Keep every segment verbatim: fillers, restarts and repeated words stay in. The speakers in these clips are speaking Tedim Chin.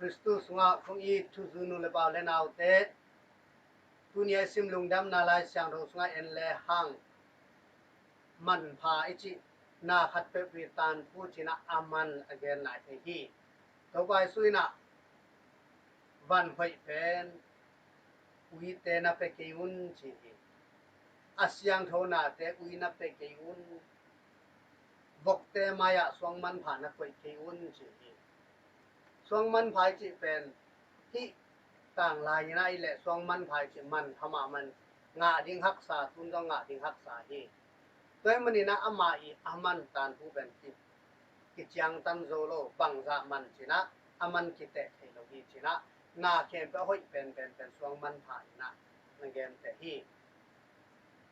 Khristu sungah kong it thuzui nu le pa u le naute, tuni a i sim Lungdamna Lai Siangtho sungah en le hang manpha i cih na khat peuhpeuh tan thu ci-in ah a man a genna i thei hi. Topa Jesu in ah van hoih pen uite na pia kei un ci hi. A siangtho nate ui na pia kei un. Vokte mai-ah suang manpha na koih kei un ci hi. Suang manpha i cih pen hih tanglai in ah i leh suang manpha i cih manpha mahmah, ngah ding haksa, tun zong ngah ding haksa hi. Tua ahih manin ah ama i a man tan thu pen ki, kiciangtan zo lo, bangzah man ci-in ah a man kiteh thei lo hi ci-in ah na khempeuh a hoih penpen pen suang manpha in ah na genteh hi.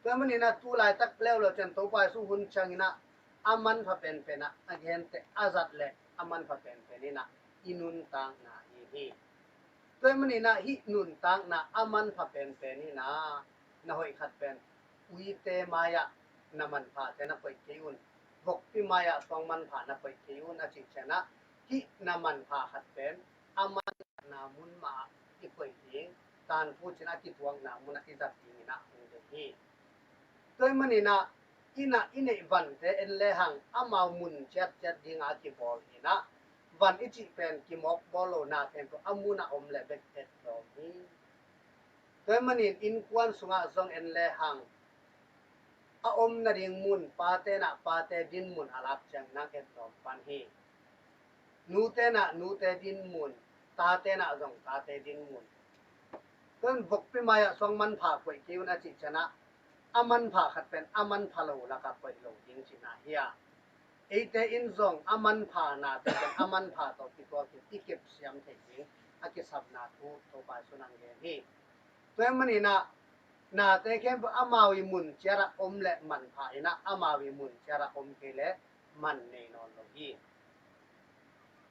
Tua ahih manin ah tu laitak leuleu ciang Topa Jesu hun ciangin ah a manpha penpen ah a genteh, a zat leh a manpha penpen in ah i nuntakna ahi hi. Tua ahih manin ah hih nuntakna a manpha penpen in ah na hoih khat pen uite mai-ah na manphate na koih kei un. Vokpi mai-ah suang manpha na koih kei un a cih ciangin ah hih na manpha khat pen a manpha na mun mah i koih ding, tan thu ci-in a kituakna mun ah i zat dingin ah hong deih hi. Tua ahih manin ah i na i neih vante en le hang amau mun ciatciat dingah a kibawl hi-in ah van i cih pen kimawkbawl lo, na khempeuh a mun a om leh bek etlawm hi. Tua ahih manin innkuan sungah zong en le hang a om nading mun, pate in ah pate dinmun a lak ciangin ah etlawm pan hi. Nute in ah nute dinmun, tate in ah zong tate dinmun. Tua in vokpi mai-ah suang manpha koih kei un a cih ciangin ah a manpha khat pen a manpha lo lakah koih lo ding cihna hi a, eite in zong a manpha nate pen a manpha tawh kituakin i kepsiam thei ding a kisapna thu Topa Jesu in hong gen hi. Tua ahih manin ah nate khempeuh amau i mun ciat ah om leh manpha in ah, amau i mun ciat ah om kei leh man nei nawn lo hi.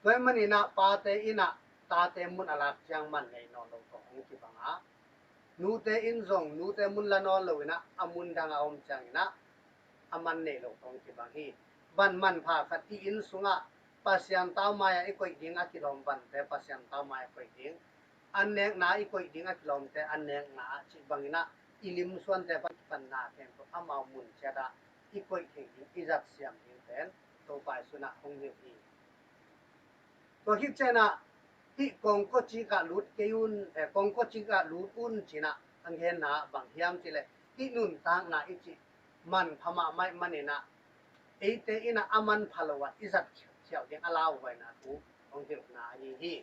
Tua ahih manin ah pate in ah tate mun a lak ciang man nei nawn lo tawh hong kibang a, nute in zong nute mun la nawn lo in ah a mun dang a om ciangin ah a man nei lo tawh hong kibang hi. Van manpha khat i inn sungah Pasian tau mai-ah i koih ding a kilawm vante Pasian tau mai-ah koih ding, annekna i koih ding a kilawmte annekna ah cih bangin ah i lim suante pan kipanna khempeuh amau mun ciat ah i koih thei ding, i zatsiam ding pen Topa Jesu in ah hong hilh hi. Tua khit ciangin ah hih kongkocik ah lut kei un, eh, kongkocik ah lut un ci-in ah hong genna bang hiam cih leh hih nuntakna i cih manpha mahmah ahih manin ah eite in ah a manpha lo ah i zat khiauh ding a lauhuaina thu hong hilhna ahi hi.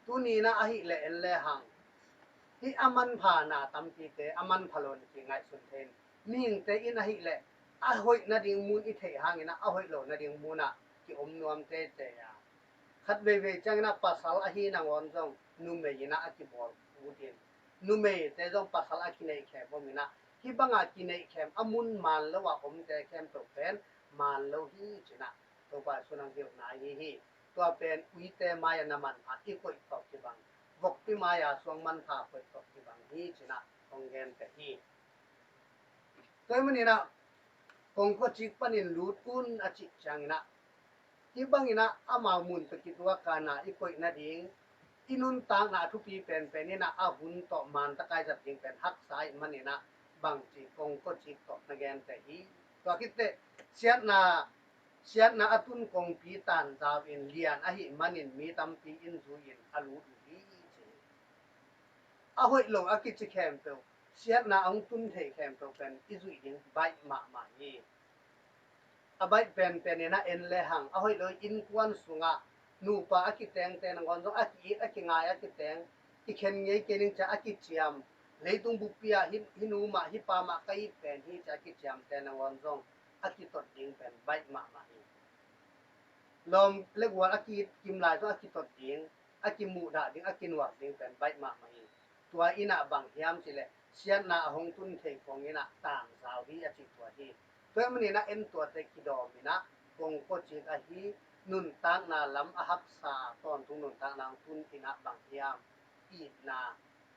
Tuni in ah ahih leh en le hang hih a manpha na tampite a manpha lo in kingaihsun thei in, mihingte in ahih leh a hoih nading mun i theih hangin ah a hoih lo nading mun ah ki-om nuam teitei a, khat veivei ciangin ah pasal ahi nangawn zong numei in ah a kibawl ut in, numeite zong pasal a kineihkhem om in ah hih bangah kineihkhem a mun maan lo ah omte khempeuh pen maan lo hi ci-in ah Topa Jesu in hong hilhna ahi hi. Tua pen uite mai-ah na manpha i koih tawh kibang, vokpi mai-ah suang manpha koih tawh kibang hi ci-in ah hong genteh hi. Tua ahih manin ah kongkocik panin lut un a cih ciangin ah hih bangin ah amau mun tawh kituak a na i koih nading, i nuntakna a thupi penpen in ah a hun tawh maan tak a i zat ding pen haksa ahih manin ah bangci kongkocik tawh na genteh hi. Tua khit teh siatna, siatna a tun kongpi tanzau in lian ahih manin mi tampi in zui-in a lut uh hi ci hi. A hoih lo a kici khempeuh, siatna a hong tun thei khempeuh pen i zuih ding baih mahmah hi. A baih penpen in ah en le hang a hoih lo, innkuan sungah nupa a kitengte nangawn zong a ki-it a kingai a kiteng, kikhen ngei kei ning ci-a a kiciam, leitung buppi ah hih, hih nu mah hih pa mah ka it pen hi ci-a a kiciamte nangawn zong a kitot ding pen baih mahmah hi. Lawm le gual a ki-it kim lai zong a kitot ding, a kimuhdah ding, a kinuak ding pen baih mahmah hi. Tua in ah bang hiam cih leh siatna a hong tun thei khong in ah tanzau hi a cih tua hi. Tua ahih manin ah en tuate kidawm in ah kongkocik ahi nuntakna lam a haksa tawntung nuntakna hong tun in ah bang hiam, itna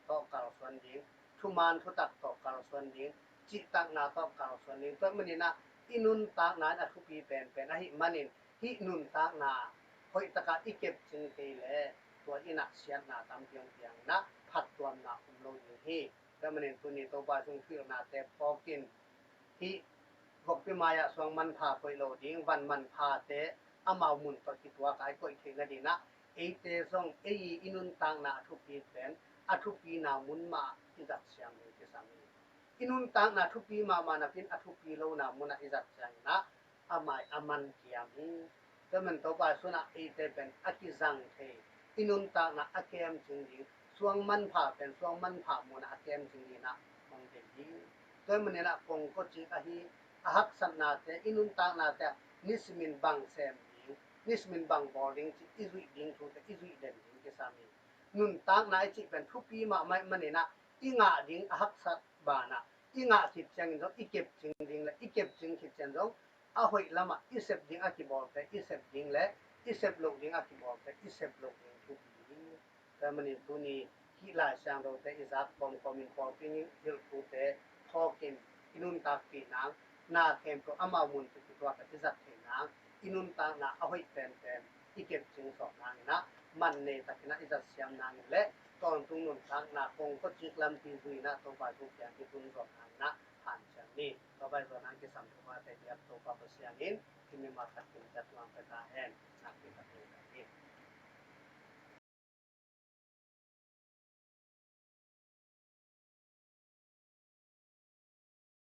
tawh kalsuan ding, thuman thutak tawh kalsuan ding, cihtakna tawh kalsuan ding. Tua ahih manin ah i nuntakna in a thupi penpen ahih manin hih nuntakna hoih takah i kepcing kei leh tua inn ah siatna tampi hong piang in ah phattuamna om lo ding hi. Tua manin tuni Topa sung thuhilhnate phawk in, hih vokpi mai-ah suang manpha koih lo ding, van manphate amau mun tawh kituak a i koih theih nading ah eite zong ei i nuntakna a thupi pen a thupina mun mah i zat siam ding kisam hi. I nuntakna thupi mahmah napi-in a thupi lona munah i zat ciangin ah a mai a man kiam hi. Tua man Topa sunah eite pen a kizang thei, i nuntakna a kemcing ding, suang manpha pen suang manpha munah a kemcing dingin ah hong deih hi. Tua manin ah kongkocik ahi a haksatnate, i nuntaknate ah nisimin bang sem ding, nisimin bang bawl ding cih i zuih ding thute i zuih den ding kisam hi. Nuntakna i cih pen thupi mahmah manin ah i ngah ding a haksat banah i ngah khit ciangin zong i kepcing ding le i kepcing khit ciang zong a hoih lamah i sep ding a kibawlte i sep ding le i sep loh ding a kibawlte i sep loh ding thupi hi. Tua manin tuni hih Lai Siangthote i zak kawmkawmin pawlpi nih hilhpute phawkin i nuntakpih nang, na khempeuh amau mun tawh kituak a i zat theih nang, i nuntakna a hoih penpen i kepcing sawh nangin ah man nei takin ah i zat siam nangin le tawntung nuntakna kongkocik lampi zui in ah Topa sung kiang i tun zawh nangin ah hanciam ni. Topa i zawh nang kisam Topate biak Topa Pasian in i mimal khat kim ciat tuang pia ta hen.